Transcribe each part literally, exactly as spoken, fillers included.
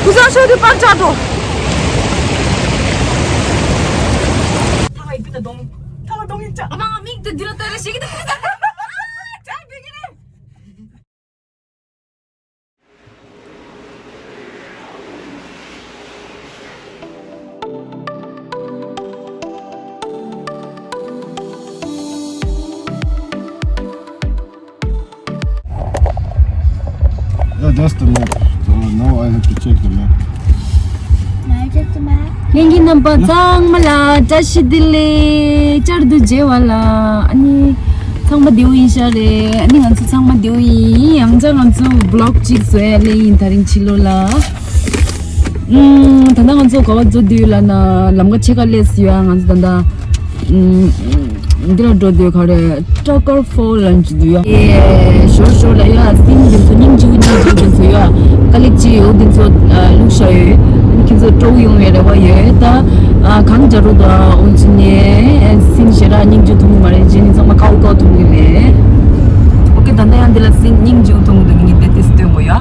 ཁུ་སང་ཤོ་དེ་པར་ཆག་འགྲོ། ཐག་ཡིག་པི་ད་གདོང་། ཐག་གདོང་ཡིག་ཆག་ཨ་མ་མིག་དེ་འདི་ལ་ལྟོས་རེ་ཞིག་གི་ད། Yeah, that's the map. So now I have to check the map. Can I check the map? ལྷན་རྒྱས་རྣམ་པ་ཚང་མ་ལ་བཀྲ་ཤིས་བདེ་ལེགས། བསྐྱར་དུ་མཇལ་བ་ལ་ཨ་ནི་ཚང་མ་བདེ་པོ་ཡིན་ཤག་རེད། ཨ་ནི་ང་ཚོ་ཚང་མ་བདེ་པོ་ཡིན། ཡང་བསྐྱར་ང་ཚོ་བི་ལོག་གཅིག་བཟོ་ཡ་སླེབས་ཡིན་ད་རིང་ཕྱི་ལོགས་ལ། ཨུམ། ད་ལྟ་ང་ཚོ་ག་པར་འཛུལ་བསྡད་ཡོད་ལབ་ན་ལམ་ཁ་ཕྱེད་ཀ་སླེབས་ཡོད། ང་ཚོ་ད་ལྟ་ཨུམ། འདི་ལ་འགྲོ་འདོད་ག་རེ། ཊག་ཀར་ཕོལ་ལ་འགྲོ་འདོད་ཡ། ཨེ། ཞོར་ཞོར་ལ་ཡ་སིན་འདི་ཚོ་སྙིང་རྗེ་པོ་སྙིང་རྗེ་པོ་འདི་ཚོ་ཡ། དཀའ་ལས་ཅིག་འོ་འདི་ཚོ་བླུགས་བཞག་ཡོད། ཁྱེད་ཚོ་སྤྲོ་པོ་ཡོང་བའི་རེ་བ་ཡོད། ད་གང་བྱ་རུ་ད་འོ་ཅི་ནས་སིན་ཞེ་དྲག་སྙིང་རྗེ་ཐོང་གི་མ་རེད། རྗེས་ནི་ཚང་མ་ཀའོ་ཀའོ་ཐོང་གི་རེད། ཨོ་ཀེ། ད་ལྟ་ཡང་འདི་ལ་སིན་སྙིང་རྗེ་པོ་ཐོང་གི་འདུག་ངས་དེ་ཏིས་སྟོན་དགོས་ཡ།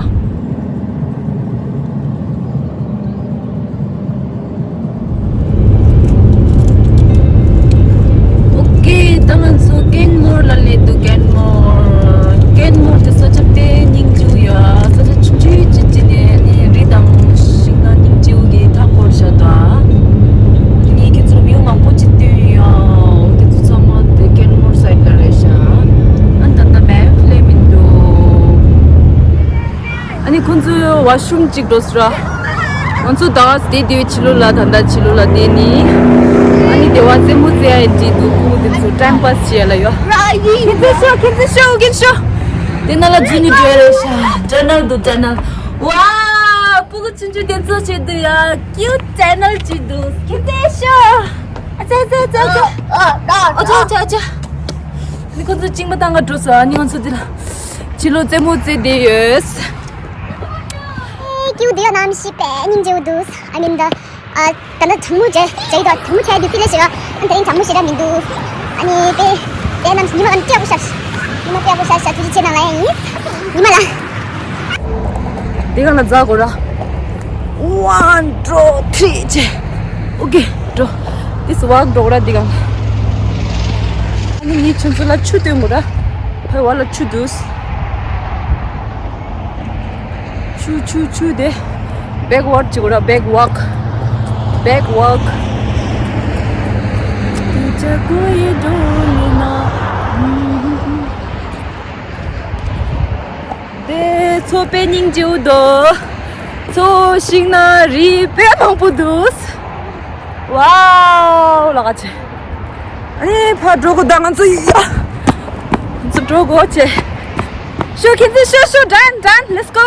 ཨོ་ཀེ། ད་ང་ཚོ་ཀེན་མོར་ལ་སླེབས་འདུག་ཀེན་མོར། ཀེན་མོར་དེ་ས་ཆ་དཔེ་སྙིང་རྗེ་པོ་ཡོད། ས་ཆ་ཆུང་ཆུང་ཅིག་ཅིག་ནས་ནི་རི་དང་ཤིང་ནགས་སྙིང་རྗེ་པོ་གིས་མཐའ་བསྐོར་བཞག་འདུག་ངས་ཁྱེད་ཚོར་བིའུ་མང་པོ་ཅིག་སྟོན་ཡོད། དེ་ཚོ་ཚང་མ་དེ་ཀེན་མོར་སའིད་ལ་རེད་ཤག་ཨ་ད་ལྟ་མེབ་སླེབས་མི་འདུག་ཨ་ནི་ཁོང་ཚོའི་ཝ་ཤུམ་གཅིག་འགྲོ་སོང་ར། ང་ཚོ་ཟླ་བ་དེ་དེ་ཕྱི་ལོགས་ལ་ད་ལྟ་ཕྱི་ལོགས་ལ་བསྡད་ནི། ཨ་ནི་སྡེ་བ་རྩེད་མོ་རྩེ་ཡ་ཡིན་འདྲི་འདུག་ཁོང་དེ་ཚོ་ཊའིམ་པཱས་བྱེད་ཡ་ལ་ཡོད། ཁྱེད་ཚོ་ཤོག་ཁྱེད་ཚོ་ཤོག་ཁྱེད་ཤོག་དེ་ནང་ལ་འཛུལ་ནི་འགྲོ་ཡ་རེད་ཤག་ཊ་ནལ་འདུག་ཊ་ནལ། ཝའོ། སྤུ་གུ་ཆུང་ཆུང་དེ་ཚོ་བྱེད་འདུག་ཡ། ཀིའུ་ཊི་ཊ་ནལ་ཅིག་འདུག་ཁྱེད་ཚོ་ཤོག་ཨ་ཙི་ཙི་ཙི་ཙི། ཨ་ཅག་ཨ་ཅག་ཨ་ཅག་ཨ་ཅག་ཨ་ནི་ཁོང་ཚོ་གཅིན་པ་བཏང་ག་འགྲོ་སོང་། ཨ་ནི་ང་ཚོ་འདི་ལ་ཕྱི་ལོགས་རྩེད་མོ་རྩེ་བསྡད་ཡོད། ཀིའུ་འདི་ཡོད་ནམ་ཞིག་པས་སྙིང་རྗེ་པོ་འདུག་ཨ་མིན་ད། ཨ་ད་ནི་གྲང་མོ་བྱས་བྱས་ཡོད། གྲང་མོ་བྱས་ཡོད་ཚེ་ལས་ཞིག་ཨ་ད་རིང་གྲང་མོ་ཞེ་དྲག་མི་འདུག་ཨ་ནི་པས་དེ་ནམ་ཉི་མ་གང་དྲོད་པོ་ཤར། ཉི་མ་དྲོད་པོ་ཤར་ཤར་ཐུགས་རྗེ་ཆེ་གནང་ལ་ཡ་ཡིན། ཉི་མ་ལ། དེ་གང་ལ་འཛག་དགོས་ར། ཝན་ཊུ་ཐི་རི་བྱས། ཨོ་ཀེ་འགྲོ། ཏིས་ཝག་འགྲོ་ར་འདི་གང་། ཨ་ནི་ངས་ཁྱོད་ཚོ་ལ་ཆུ་སྟོན་དགོས་ར། ཕ་བ་ལ་ཆུ་འདུག་ཆུ་ཆུ་ཆུ་དེ། བེག་ཝོག་བྱེད་དགོས་ར། བེག་ཝོག་བེག་ཝོག་དེ་ཚོ་དཔེ་སྙིང་རྗེ་པོ་འདུག་མཚོ་ཤིང་ནགས་རི་དཔེ་མང་པོ་འདུག་ཝའོ་ལ་ག་ཆེ། ཨ་ནི་ཕར་འགྲོ་དགོས་ད་ང་ཚོ་ཡ། ང་ཚོ་འགྲོ་དགོས་ཆེ། ཤོ་ཁྱེད་ཚོ་ཤོ་ཤོ། Done, done, let's go.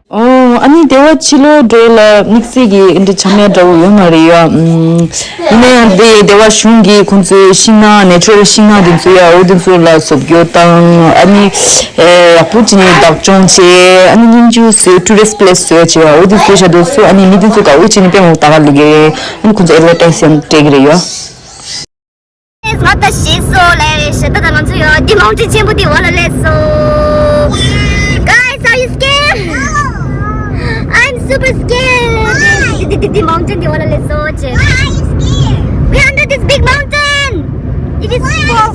ཨོ། ཨ་ནི་སྡེ་བ་ཕྱི་ལོགས་འགྲོ་ལ་དམིགས་བསལ་གྱི་འདི་ཆ་མེད་འདྲ་བོ་ཡོད་མ་རེད་ཡ། ཨུམ། ཡིན་ན་ཡང་འདི་སྡེ་བ་གཞུང་གིས་ཁོང་ཚོའི་ཤིང་ནགས་ནེ་ཅུ་རལ་ཤིང་ནགས་འདི་ཚོ་ཡ། འོ་འདི་ཚོ་ལ་བཟོ་བཅོས་དང་། ཨ་ནི་ཨེ་ཡག་པོ་བྱས་ནས་བདག་སྐྱོང་བྱས། ཨ་ནི་སྙིང་རྗེ་བཟོས་ཊུ་རི་སི་ཊི་པི་ལེ་སི་བཟོས་བྱས་འོ་འདི་བཟོས་བཞག་འདུག་སོ། ཨ་ནི་མི་འདི་ཚོ་དགའ་པོ་བྱས་ནས་དཔེ་མང་པོ་ལྟ་ག་སླེབས་ཀྱི་རེད། ཨ་ནི་ཁོང་ཚོ་ཨེ་ཌ་ཝར་ཊའི་སི་ཡང་སྤྲད་ཀྱི་རེད་ཡ། ང་ད་ཤེས་སོང་ལེ་ཤ། ད་ད་ང་ཚོ་ཡོད་འདི་མའུན་ཊེན་ཆེན་པོ་འདི་འོག་ལ་སླེབས་སོང་། Guys, are you scared? I'm super scared. འདི་འདི་འདི་མའུན་ཊེན་འདི་འོག་ལ་སླེབས་སོང་ཅེ། We're under this big mountain. If it's fall,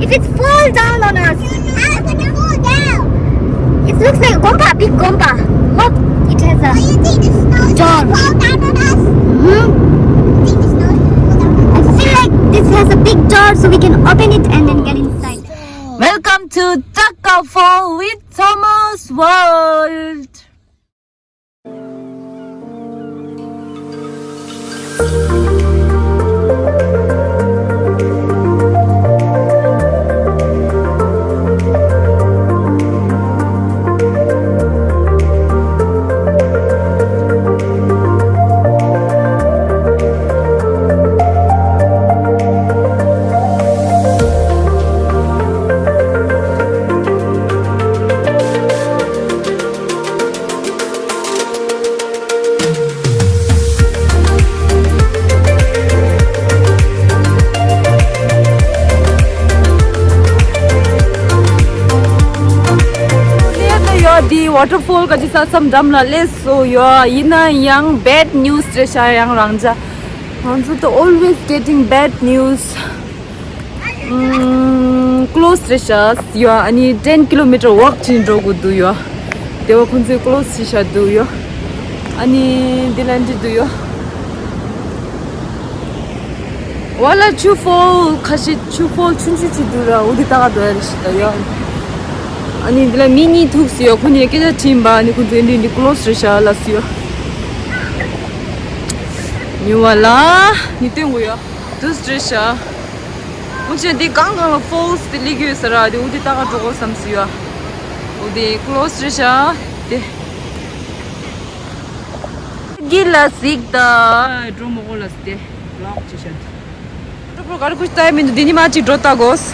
if it's fall down on us. How can it fall down? It looks like a gompa, big gompa. Look, it has a door. You think the snow is gonna fall down on us? Mm-hmm. You think the snow is gonna fall down on us? I feel like this has a big door, so we can open it and then get inside. Welcome to Taka Fall with Thomas World. Waterfall ག་ཅི་ས་མཚམས་འགྲམ་ལ་སླེབས་སོ་ཡོད། ཡིན་ན་ཡང་bad news རེད་ཤག་ཡང་རང་ཅག་ང་ཚོ་ད་always getting bad news. ཨམ། close རེད་ཤག་ཡོད། ཨ་ནི་ten kilometer walk བྱས་འགྲོ་དགོས་འདུག་ཡོད། དེ་བ་ཁོང་ཚོས་close བྱས་ཤག་འདུག་ཡོད། ཨ་ནི་འདི་ལ་འདི་འདུག་ཡོད། ཝ་ལ་ཆུ་ཕོལ་ཁ་ཤས་ཆུ་ཕོལ་ཆུང་ཆུང་ཅིག་འདུག་ར། འོ་འདི་ལྟ་ག་འགྲོ་ཡ་རེད་ཤག་ད་ཡོད། ཨ་ནི་འདི་ལ་མི་གཉིས་ཐུག་སོང་ཡོད། ཁོ་གཉིས་སྐད་ཆ་དྲིས་པ། ཨ་ནི་ཁོ་ཚོས་འདི་འདི་close རེད་ཤག་ལབ་སོང་ཡོད། ཉུ་བ་ལ་ནི་སྟོན་དགོས་ཡོད། འདུག་རེད་ཤག་འོ་ཅེ་འདི་གང་གང་ལ་falls དེ་སླེབས་ཀྱི་ཡོད་ས་ར། དེ་འོ་དེ་ལྟ་ག་འགྲོ་དགོས་བསམ་སོང་ཡ། འོ་དེ་close རེད་ཤག་དེ། གི་ལ་གཟིགས་ད། འགྲོ་མོ་གོ་ལ་སྟེ་ལོག་ཅི་ཤག་འགྲོ་པོ་ག་རེ་ཁུ་ལྟ་ཡ་མི་འདུག་འདི་ནི་མ་ཅིག་འགྲོ་ལྟ་དགོས།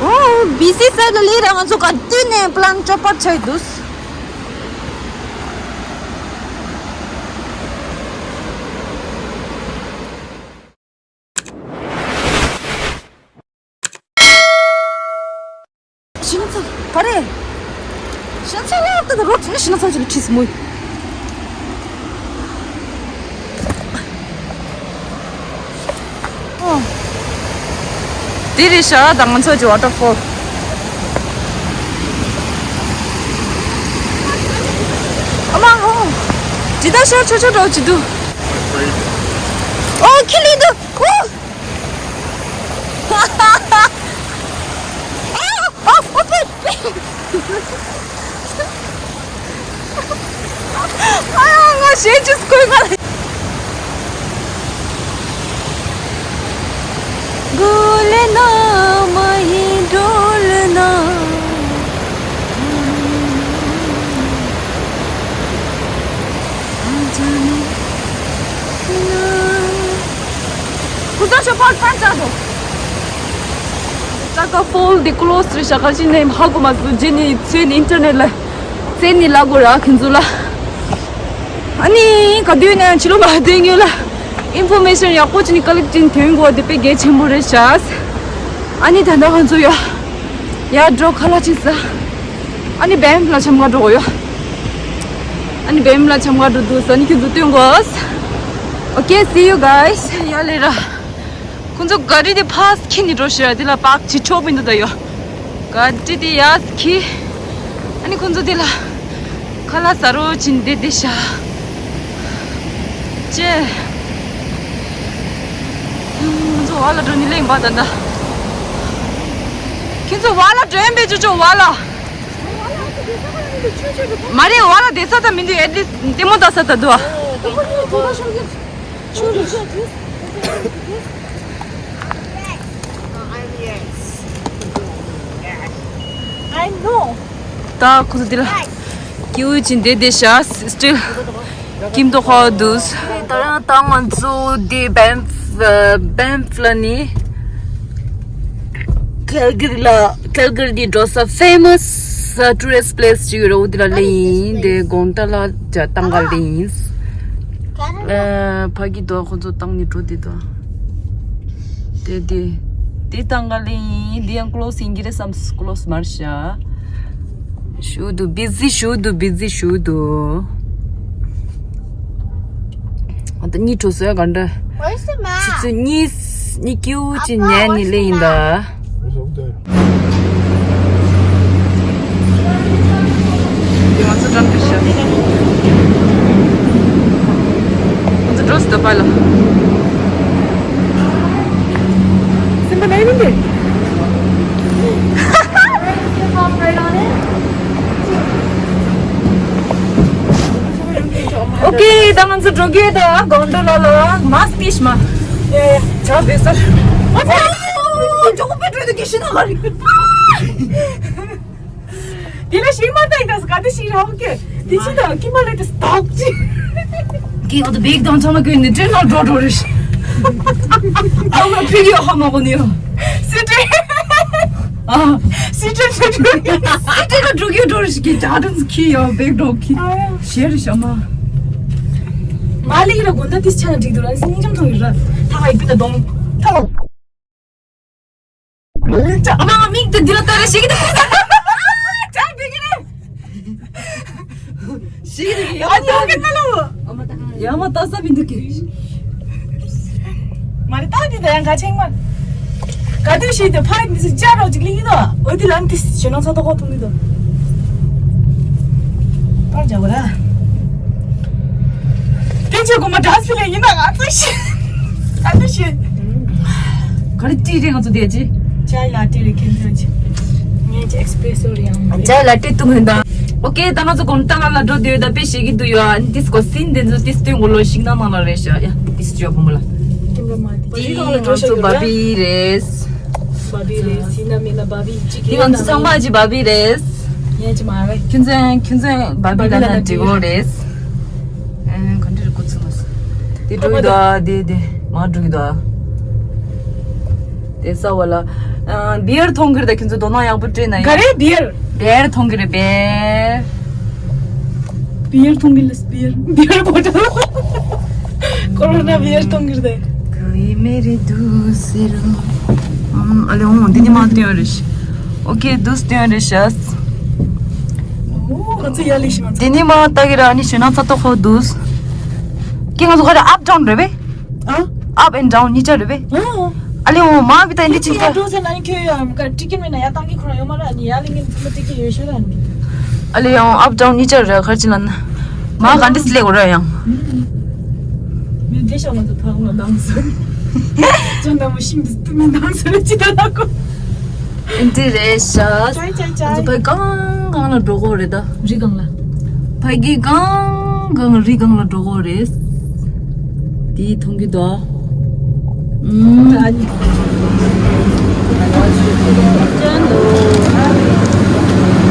ཨོ། བི་སི་སའི་ལ་ལི་ར་ང་ཚོ་ག་དུས་ནས་པི་ལན་ཅོ་པར་ཆགས་འདུག་ཤི་ན་ཚ་ག་རེ། ཤི་ན་ཚ་ལ་ད་རོ་ཁྲི་ཤི་ན་ཚ་ཅིག་ཁྲིས་མོ། ཨོ། དེ་རེད་ཤག་ད་ང་ཚོ་ཅི་waterfall། ཨ་མ་ཧོ། ཇི་ལྟར་ཤར་ཆོ་ཆོ་འགྲོ་ཅི་འདུག་ཨོ་ཁི་ལི་འདུག་ཨོ། ཨོ་ཨོ་ཨོ། ཨ་ང་ཞེད་ཅིག་སྐོས་ང་ལ། གུ་ལེ་ན་མ་ཡིན་འགྲོ་ལེ་ན། ཁུ་ས་ཆོ་ཕར་ཕར་ཙག་དོ། ཙག་ཀ་ཕོལ་འདི་ཀློ་སི་རེད་ཤག་ག་ཅི་ནས་ཧ་གོ་མ་སོང་། རྗེས་ནས་ཚོས་ནས་ཨིན་ཊར་ནེཊ་ལ་བཙལ་ནས་ལབ་དགོས་ར་ཁྱེད་ཚོ་ལ། ཨ་ནི་ག་དུས་ནས་ཕྱི་ལོགས་མ་བསྡད་སྔོན་ལ་ཨིན་ཕོར་མེ་ཤན་ཡག་པོ་ཅིག་ནི་ཀ་ལེག་ཊི་ཐོན་དགོས་དེ་དཔེ་གལ་ཆེན་པོ་རེད་ཤག་ཨ་ནི་ད་ལྟ་ང་ཚོ་ཡ་ཡར་འགྲོ་ཁ་ལག་ཅིག་ཟ། ཨ་ནི་བེམ་ལ་འཆམ་ག་འགྲོ་དགོས་ཡོད། ཨ་ནི་བེམ་ལ་འཆམ་ག་འགྲོ་འདུག་ཟ་ནི་ཁྱེད་ཚོ་སྟོན་དགོས། Okay, see you guys. ཡ་ལེ་ར། ཁོང་ཚོ་ག་རི་དེ་ཕར་ཁྱེར་ནས་འགྲོ་ཤེས་ར། དེ་ལ་པཱག་བྱེད་ཆོག་མི་འདུག་ད་ཡོད། ག་རི་དེ་ཡར་ཁྱེར། ཨ་ནི་ཁོང་ཚོ་དེ་ལ་ཁ་ལག་ཟ་རོགས་བྱེད་བསྡད་བསྡད་ཤག་ཅེ། ཁོང་ཚོ་ཝ་ལ་འགྲོ་ནི་ལེན་པ་ད་ད། ཁྱེད་ཚོ་ཝ་ལ་འགྲོ་ཡིན་པས་ཅོ་ཅོ་ཝ་ལ། མ་རེད་ཝ་ལ་བསྡད་ས་ད་མི་འདུག at least ལྟད་མོ་ལྟ་ས་ད་འདུག་ཨ། I know. ད་ཁོ་ཚོ་འདི་ལ་སྐྱིད་པོ་ཅིག་བསྡད་བསྡད་ཤག still ཀིམ་ཏོ་ཁོ་འདུག་ད་ཡང་ད་ང་ཚོ་འདི་བེམ་ཕ་བེམ་ཕ་ལ་ནི་ཁལ་ག་རི་ལ་ཁལ་ག་རི་འདི་འགྲོ་ས་famous tourist place ཅིག་ཡོད་རེད། འོ་འདི་ལ་སླེབས་ཡིན། དེ་དགོང་དག་ལ་ཇ་བཏང་ག་སླེབས་ཡིན། ཨ། ཕ་གི་དོ་ཁོ་ཚོ་བཏང་ནས་འགྲོ་དེ་དོ། དེ་དེ། དེ་བཏང་ག་ལེ་ཡིན། འདི་ཡང་ཀློ་སི་ཡིན་གྱི་རེད་བསམ། ཀློ་སི་མར་ཤ། ཞུ་དུ་བི་ཟི་ཞུ་དུ་བི་ཟི་ཞུ་དུ། ཨ་ད་གཉིད་བྲོ་སོ་ཡ་ག་འདྲ། Where's the map? ཆུ་ཚོད་གཉིས་གཉིད་ཀྱིའུ་ཅི་ཉལ་ནི་ལེ་ཡིན་ད། འདི་ང་ཚོ་འགྲམ་དུ་བཞག་ང་ཚོ་འགྲོ་སི་ད་པ་ལ། སེམས་པ་ནའི་མིན་ཏེ། ཨོ་ཀེ། ད་ང་ཚོ་འགྲོ་གི་ད་གོན་ཌོ་ལ་ལ་མ་སི་པིཤ་མ། ཡ་ཡ། ཇ་བེ་སར། ཨ་ཙི། ཇོ་ཀོ་པེ་ཏྲོ་དེ་གི་ཤི་ན་ག་རེ། དེ་ལ་ཤི་མ་ད་ཡིན་ད་ག་དེ་ཤི་ར་ཨོ་ཀེ། དེ་ཅི་ད་ཀི་མ་ལེ་དེ་སྟག་ཅི། གི་ཨོ་ད་བེག་དང་ཚང་མ་གི་ནི་ཏྲེ་ན་འགྲོ་འགྲོ་རེ་ཤི། ཨ་མ་ཕི་ཡོ་ཧ་མ་གོ་ནི་ཡོ། སི་ཏྲེ། ཨ། སི་ཏྲེ་སི་ཏྲེ། སི་ཏྲེ་ལ་འགྲོ་གི་འགྲོ་རེ་ཤི་གི་ཇ་དུན་ཁི་ཡོ་བེག་འགྲོ་ཁི། ཨ་ཡ། ཤེ་རེ་ཤ་མ། མ་ལི་ར་གོན་ད་ཏིས་ཆ་ན་འགྲིག་འདུག་ར་སི་ཉིང་ཅང་ཐོང་ཡོད་ར། ཐ་ཧའི་པི་ན་དོང་། ཐ་ལོ། ཨ་མ་མིག་དེ་འདི་ལ་ལྟ་རེ་ཞིག་གི་དེ་ཅག་བི་གི་རེད། ཞིག་གི་དེ་ཡ་ཨ་ཏི་ཨོ་གི་ལྟ་ལ་ཡ་མ་ལྟ་ས་མི་འདུག་གི། མ་རེད་ད་འདི་ད་ཡང་ག་ཆེང་མ། ག་དུས་ཤིག་དེ་ཕ་གི་མི་ཚེ་བཅར་རོགས་ཅིག་ལིང་གི་དོ། འོ་དེ་ལམ་དེ་ཞེ་ནང་ཚ་ཏོག་ཁོག་ཐུང་གི་དོ། པར་བྱ་བ་ར། དེ་ཚོ་གོ་མ་འདྲ་སི་ལེ་ཡིན་ན་ང་ཚོ་ཤི། ང་ཚོ་ཤི། ག་རེ་ཅི་རེད་ང་ཚོ་དེ་ཅི། ཅའི་ལ་ཏེ་རེད་ཁྱེད་ཚོ་ཅི། ངས་ཅི་ཨེག་སི་པི་རེ་སོ་རེད་ཡང་། ཅའི་ལ་ཏེ་བཏུང་ཡོད་ད། ཨོ་ཀེ་ད་ང་ཚོ་གོམ་ཏ་ལ་ལ་འགྲོ་དུས་ད་དཔེ་ཞིག་གི་འདུག་ཡོད་ཨ་ནི་ཏིས་གོ་སིན་དེ་ཚོ་ཏིས་སྟོན་གོ་ལོ་ཞིག་ན་མ་ལ་རེད་ཤག་ཡ་ཏིས་ཇོ་བུ་མོ་ལ། ཀེམ་ར་མ་ཏི་ཏི་ང་ཚོ་བ་བི་རེད། བ་བི་རེད་སི་ན་མི་ན་བ་བི་ཅི་ཏི་ང་ཚོ་ཚང་མ་ཅི་བ་བི་རེད། ཡ་ཅི་མ་རེད། ཁྱོད་ཚོ་ཁྱོད་ཚོ་བ་བི་ལ་ན་འགྲིག་གོ་རེད། ཨེ་ག་འདྲ་རེད་ཁོ་ཚོ་མ་སོ། དེ་འགྲོ་གི་འདུག་ཨ་དེ་དེ་མ་འགྲོ་གི་འདུག་ཨ། དེ་ས་བ་ལ། ཨ་བི་ཡར་མཐོང་གི་རེད་ད་ཁྱོད་ཚོ་དོ་སྣང་ཡག་པོ་སྤྲད་ན་ཡ། ག་རེ་བི་ཡར། བི་ཡར་མཐོང་གི་རེད་བི་ཡར། བི་ཡར་མཐོང་གི་ལ་བི་ཡར་བི་ཡར་པོ་ཏོ། ཀོ་རོ་ན་བི་ཡར་མཐོང་གི་རེད་དེ། ཀོ་ཨི་མེ་རེ་དུ་སེ་རུ། ཨ་ལེ་འོང་དེ་ནི་མ་སྟོན་རེ་ཤི། ཨོ་ཀེ་དུ་སྟོན་རེ་ཤ། ཨོ་ང་ཚོ་ཡ་ལི་ཤི་མ། དེ་ནི་མ་ལྟ་གི་ར་ནི་ཤི་ན་ཚ་ཏོ་ཁོ་དུ། ཀེ་ང་ཚོ་ཁ་ར་ཨབ་ཌའུན་རེད་བེ། ཨ། Up and down གཉིས་ཆ་རེད་བེ། ཨ། ཨ་ལེ་འོ་མ་བི་ད་འདི་ཅིག་ད། འགྲོ་ཟེར་ན་ནི་ཁྱོད་ཡང་ག་ཏི་ཀེ་མེད་ན་ཡ་བཏང་གི་ཁོ་རང་ཡོད་མ་ར་ནི་ཡ་ལེ་ངན་ཚུ་མ་ཏི་ཀེ་ཡོད་ཤོད་ར་ནི། ཨ་ལེ་ཡང་up down གཉིས་ཆ་རེད་གར་ཅི་ལ་ན། མ་ག་འདི་སི་ལེ་གོ་ར་ཡང་། མི་འདྲེ་ཤ་ང་ཚོ་ཕ་ང་ལང་སོ། ཅོ་ན་མོ་ཤིང་འདི་སྟུ་མི་ལང་སོ་རེ་ཅི་ད་ལ་གོ། འདི་རེད་ཤ། ཅའི་ཅའི་ཅའི། ང་ཚོ་ཕ་གང་གང་ལ་འགྲོ་གོ་རེད་ད། རི་སྒང་ལ། ཕ་གི་གང་གང་རི་སྒང་ལ་འགྲོ་གོ་རེད། དེ་མཐོང་གི་འདུག་ཨ།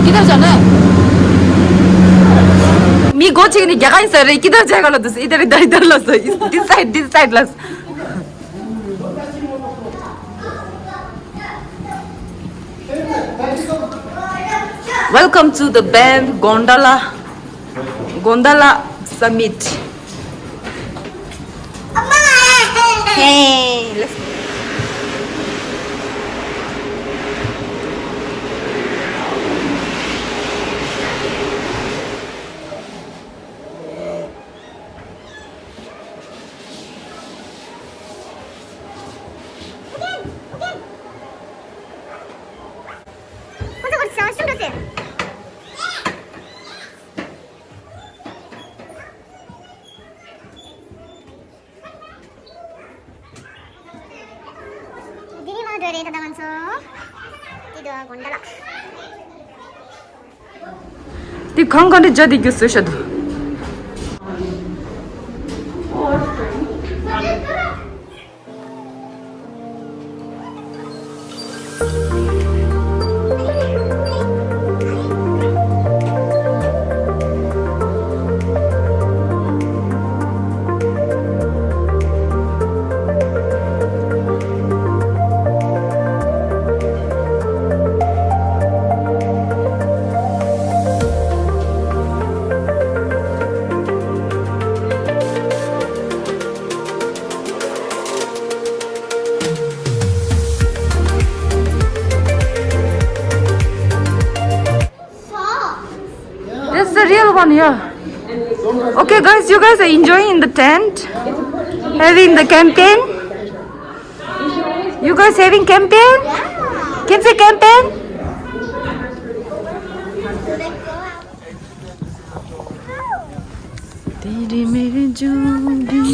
ཀི་དར་ཅན་ནི། མི་སྒོ་ཕྱེ་ནི་རྒྱ་གར་ཡིན་ས་རེད། ཀི་དར་ཅན་ག་ལ་འདུག་ས། ཨི་དར་ཨི་དར་ཨི་དར་ལ་ས། This side, this side ལ་ས། Welcome to the band Gondala, Gondala Summit. Hey, let's འདི་ནི་མ་འགྲོ་རེད་ད་ལྟ་ང་ཚོ། འདི་དུ་དགོན་བདག་ལགས། འདི་གང་ག་འདྲ་བྱ་འདི་རྒྱུ་བཟོས་ཤ་འདུག That's the real one, yeah. Okay, guys, you guys are enjoying in the tent, having the camping. You guys having camping? Can say camping? तेरी मेरी जोड़ी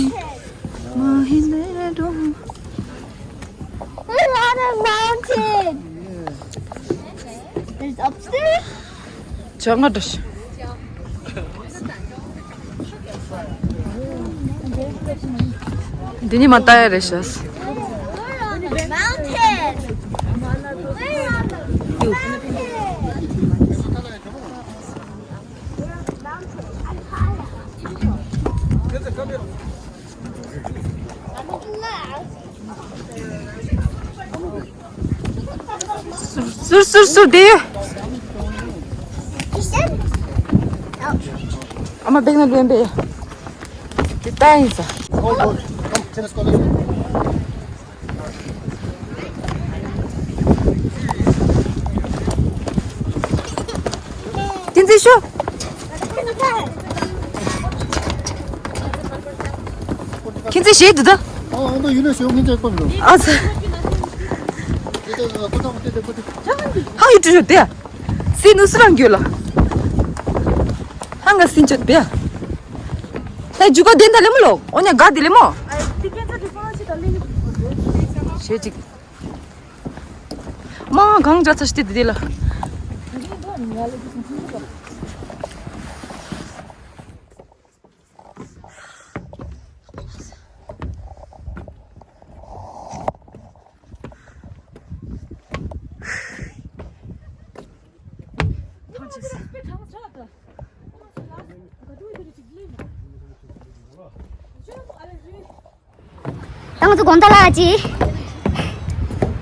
माही ने रो। A lot of mountain. There's upstairs. ཅང་ང་འདྲ་ཞིག་འདི་ནི་མ་ལྟ་ཡ་རེད་ཤག We're on the mountain. We're on the mountain. ཟུར་ཟུར་ཟུར་དེ། ཨ་མ་བེག་ན་ལུས་པས། དེ་ལྟ་ཡིན་ས། Go, go. Come, tennis court, let's go. ཁྱེད་ཚོས་བཤད་འདུག་ད། ཨ་ཨ་ད་ཡུལ་ལ་ཞོག་ངས་ཅེག་པར་འགྲོ། ཨ་ཚ། ཧང་ཡུ་ཏུ་ཞོག་དེ། སི་ནུ་སི་རང་རྒྱུ་ལ། ཧང་ག་སི་ཅོད་དེ། ད་རྒྱུ་ག་དེ་འདྲ་ལེ་མོ་ལོ། འོ་ཉ་ག་དེ་ལེ་མོ། ཞེ་ཅིག་མ་གང་བྱ་ཚ་ཤི་དེ་དེ་ལ། ད་ང་ཚོ་དགོང་དག་ལ་ཅི།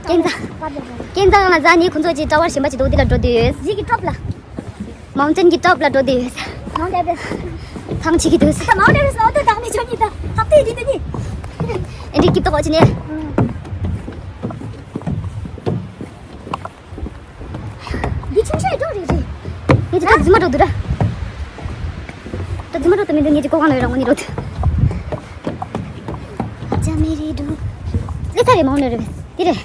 ཀན་ཚང་། ཀན་ཚང་ལ་ཟ་ནི་ཁོང་ཚོ་ཅི་ཊ་ཝར་གཞན་པ་ཅི་འདུག་དེ་ལ་འགྲོ་དུས་ཡོད། གཞིས་ཀྱི་ཊོབ་ལ། མའུན་ཊེན་གྱི་ཊོབ་ལ་འགྲོ་དུས་ཡོད། མའུན་ཊེན་ཨེ་བྷ་རེ་སི་ཊི། ཐང་ཆད་ཀྱི་འདུག་མའུན་ཊེན་ཨེ་བྷ་རེ་སི་ཊི་ལ་འོ་དེ་དང་ནི་ཆོ་ནི་ད་ཧབ་ཏེ་དེ་དེ་ནི། ཨེ་འདྲི་སྐྱིད་ཏོག་ཅི་ནས། འདི་ཆུང་ཆུང་འགྲོ་རེད་རེད། ངས་ཅི་ད་རྫི་མ་འགྲོ་འདུག་ར། ད་རྫི་མ་འགྲོ་ད་མི་འདུག་ངས་ཅི་ཀོ་གང་ལ་ཡོད་ར་ངོ་ནི་འགྲོ་འདུག་ཨ་ཅག་མེ་རི་འགྲོ། ལེ་ཚ་རེད་མ་འོང་ནི་རེད་དེ་རེད།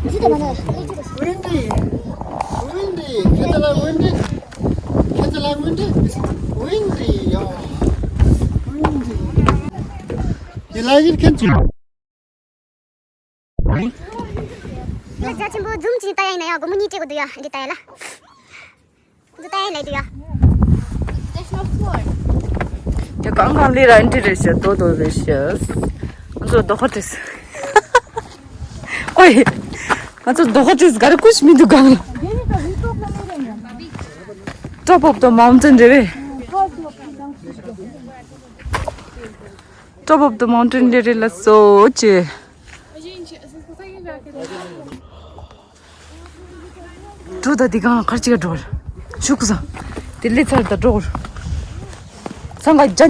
ཇི་ལྟ་མ་ན། ཝེན་ཌི། ཝེན་ཌི། ཁྱེད་ཚོ་ལ་ཝེན་ཌི། ཁྱེད་ཚོ་ལ་ཝེན་ཌི། ཝེན་ཌི་ཡ། ཝེན་ཌི། You like it, can't you? ཡ་རྒྱ་ཆེན་པོ་ཛུམ་ཅིག་ལྟ་ཡ་ཡིན་ན་ཡ་སྒོར་མོ་གཉིས་སྤྲད་དགོས་འདུག་ཡ་འདི་ལྟ་ཡ་ལ། འདི་ལྟ་ཡ་ལ་འདུག་ཡ། There's no floor. ཡ་གང་གང་ལས་ར་འདི་རེད་ཤག་དོ་དོ་རེད་ཤག་ང་ཚོ་རྡོ་ཁ་བྲིས། ཨོའི། ང་ཚོ་རྡོ་ཁ་བྲིས་ག་རེ་ཀུ་ཤི་མི་འདུག་གང་ལ། Top of the mountain རེད་བས། Top of the mountain རེད་རེད་ལ་སོ་ཅེ། འགྲོ་ད་འདི་གང་ཁར་ཅིག་འགྲོ། ཤུགས་ས། དེ་ལས་ཚར་ད་འགྲོ། སང་ག་ཇ།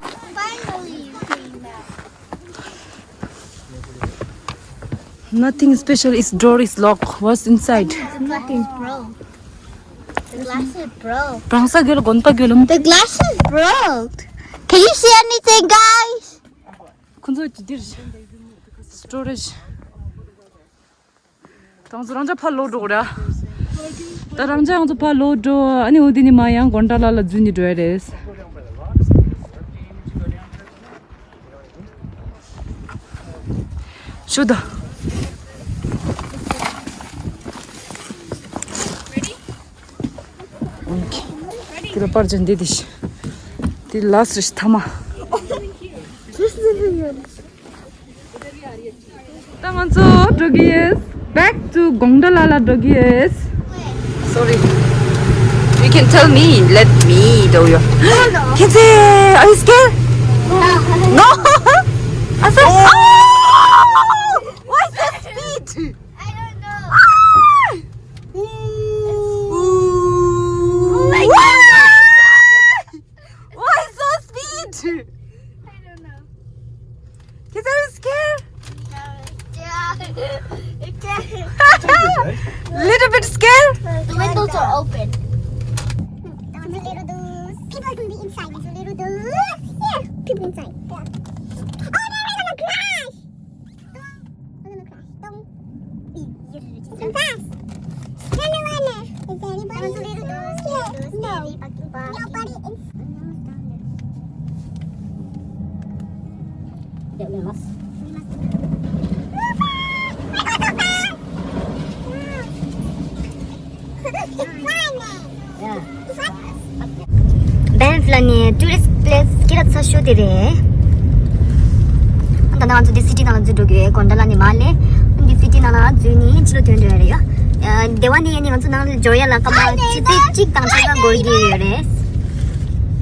Nothing special. Its door is locked. What's inside? Nothing, bro. The glass is broke. Prangsa gelo gonpa gelo. The glass is broke. Can you see anything, guys? ཁོང་ཚོ་ཅི་འདིར་སི་ཊོ་རེཇ། ད་ང་ཚོ་རང་ཅག་ཕར་ལོག་འགྲོ་གི་ར། ད་རང་ཅག་ང་ཚོ་ཕར་ལོག་འགྲོ། ཨ་ནི་འོ་དེ་ནི་མ་ཡང་གོན་ཌ་ལ་ལ་འཛུལ་ནི་འགྲོ་ཡ་རེད། ཤོད་ད། དེ་ལ་པར་ཅན་འདི་དེ་ཤི། དེ་ལ་སི་ཤི་ཐ་མ། ད་ང་ཚོ་འགྲོ་གི་ཡོད། Back to གོང་ཌ་ལ་ལ་འགྲོ་གི་ཡོད། Sorry. You can tell me. Let me tell you. Can say, are you scared? No. I said, oh! Why so speed? I don't know. Ooh. Oh my God. Why so speed? I don't know. Kids, are you scared? Yeah. It can. Little bit scared? The windows are open. Those little dudes. People are gonna be inside. Those little dudes. Yeah, people inside. Yeah. Oh, there is a crash. Don't. I'm gonna crash. Don't. Don't crash. Hello, Anna. Is there anybody here? No. Nobody in. Banff ལ་ནི་tourist place སྐད་གྲགས་ཆེ་ཤོས་དེ་རེད། ད་ནང་ང་ཚོ་འདི་སི་ཊི་ནང་ལ་འཛུལ་འགྲོ་གི་ཡོད། གོང་ཌ་ལ་ནས་མར་སླེབས། འདི་སི་ཊི་ནང་ལ་འཛུལ་ནས་ཕྱི་ལོགས་ཐོན་འགྲོ་ཡ་རེད་ཡ། ཨ། སྡེ་བ་འདི་ཡ་ནི་ང་ཚོ་ནང་ལ་འབྱོར་ཡ་ལ་སྐར་མ་ཆུ་ཚོད་གཅིག་དང་ཕྱེད་ཀ་འགོར་གྱི་ཡོད་རེད།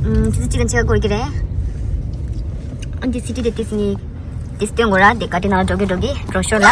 ཨམ། ཆུ་ཚོད་གཅིག་དང་ཕྱེད་ཀ་འགོར་གྱི་རེད། ཨ། འདི་སི་ཊི་དེ་ཏིས་ནི་ཏིས་སྟོན་དགོས་ར། དེ་ག་དེ་ནང་ལ་འགྲོ་གི་འགྲོ་གི་འགྲོ་ཞོར་ལ།